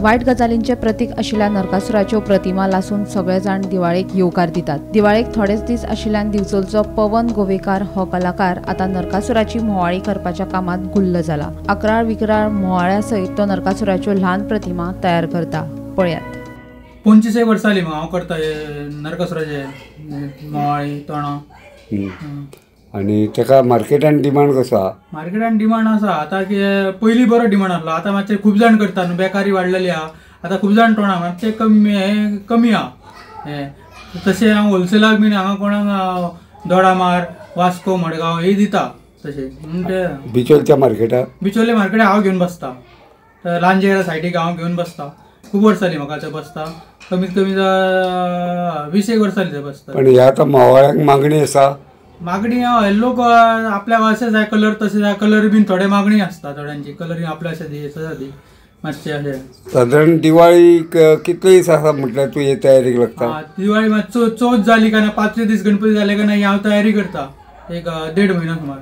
वायट गजालींचे प्रतीक आशिल्ल्या नरकासुराच्यो प्रतिमा लासून सगळे जाण दिवाळेक येवकार दितात. दिवाळेक थोडेच दीस आशिल्ल्यान दिवचलचो पवन गोवेकार हो कलाकार आता नरकासुराची म्होंवाळी करपाच्या कामात गुल्ल जाला. अकराळ विकराळ म्होंवाळ्या सयत तो नरकासुराच्यो ल्हान प्रतिमा तयार करता. पळयात. 25 वर्सां जालीं हांव करता नरकासुराचे म्होंवाळी तोणां. आनी ताका मार्केटान डिमांड कसो आसा? मार्केटान डिमांड आसा आतां. पयलीं बरो डिमांड आसलो, आतां मातशें खूब जाण करता न्हू, बेकारी वाडलेली आहा आतां, खूब जाण तोणां मातशें कमी हें कमी आहा हें. तशें हांव होलसेलाक बीन हांगा कोणाक दोडामार, वास्को, मडगांव हे दिता तशें. म्हणून ते बिचोलच्या मार्केटाक, बिचोले मार्केटाक हांव घेवन बसता, लांजेरा सायडीक हांव घेवन बसता. खूब वर्सां जालीं म्हाका थंय बसता, कमीत कमी 20 वर्सां जालीं थंय बसता. पण ह्या आतां म्होंवाळ्यांक मागणी आसा? मागणी लोक आपल्याक अशें जाय कलर तशें जाय, कलर बीन थोडे मागणी आसता थोड्यांची, कलर आपल्या अशें दी तशें दी मातशें अशें. सादारण दिवाळी कितले दीस आसा म्हटल्यार तूं हे तयारीक लागता? दिवाळी मात चवथ जाली काय ना, 5 दीस गणपती जाले काय ना हांव तयारी करता, एक 1.5 म्हयनो सुमार.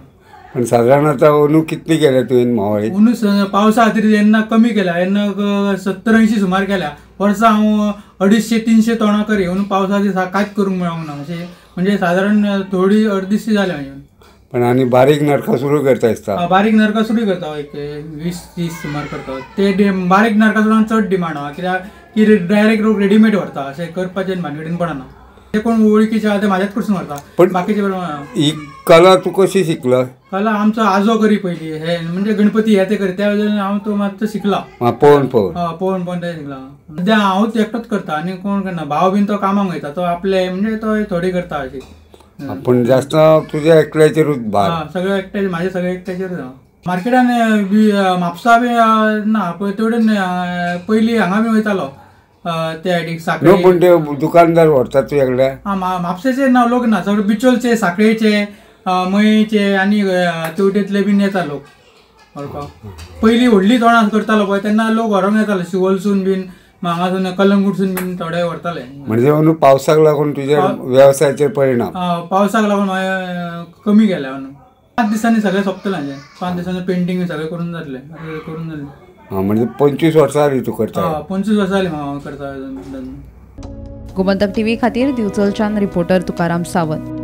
पण सादारण आतां अंदू कितली केल्या तुवें म्होंवाळी? अंदू पावसा खातीर येन्ना कमी केल्या, येन्ना 70-80 सुमार केल्या. वर्सा हांव 250-300 तोणां करी, अंदू पावसा दीस कांयच करूंक मेळोंक ना अशें, म्हणजे सादारण थोडी अर्दीशी जाल्या म्हाजी. पण आनी बारीक नरकासुरूय करता दिसता? बारीक नरकासुरूय करता, एक 20-30 सुमार करता. ते बारीक नरकासुरान चड डिमांड आहा, कित्याक की डायरेक्ट लोक रेडीमेड व्हरता, अशें करपाचें भानगडीन पडना. ते कोण वळखीचे आहा ते म्हाज्याच कडसून व्हरता. पण बाकीचे ही कला तूं कशी शिकलो? कला आमचो आजो करी पयलीं, हे म्हणजे गणपती हे ते करी, त्या वेळार हांव तो मातसो शिकला, पळोवन पळोवन. पळोवन पळोवन ते शिकला. सद्या हांवूच एकटोच करता आनी कोण करना. भाव बीन तो कामाक वयता, तो आपले म्हणजे तो थोडी करता अशी. पूण जास्त तुज्या एकल्याचेरूच भार? सगळें एकट्याचेर, म्हाजें सगळें एकट्याचेरूच आहा. मार्केटान म्हापसा बी ना, तेवटेन पयलीं हांगा बी वयतालो त्या सायडीक साखळे. पूण ते दुकानदार व्हरतात तुज्या कडल्यान? आं, म्हापशेचे ना लोक ना, सगळे बिचोलचे, साखळेचे, मयेचे आनी तेवटेंतले बीन येता लोक व्हरपाक. पयलीं व्हडलीं तोणां करतालो पळय तेन्ना लोक व्हरोंक येताले, शिवोलसून बीन, हांगासून कलंगूटसून बीन थोडे व्हरताले. म्हणजे अंदू पावसाक लागून तुज्या वेवसायाचेर परिणाम? पावसाक लागून हांवें कमी केल्या अंदू. 5 दिसांनी सगळें सोंपतलें म्हाजें, 5 दिसांनी पेंटींग सगळें करून जातलें, करून जालें. म्हणजे 25 वर्सां जालीं तूं करता? 25 वर्सां जालीं हांव करता. गोमंतक टीव्ही खातीर दिवचलच्यान रिपोर्टर तुकाराम सावंत.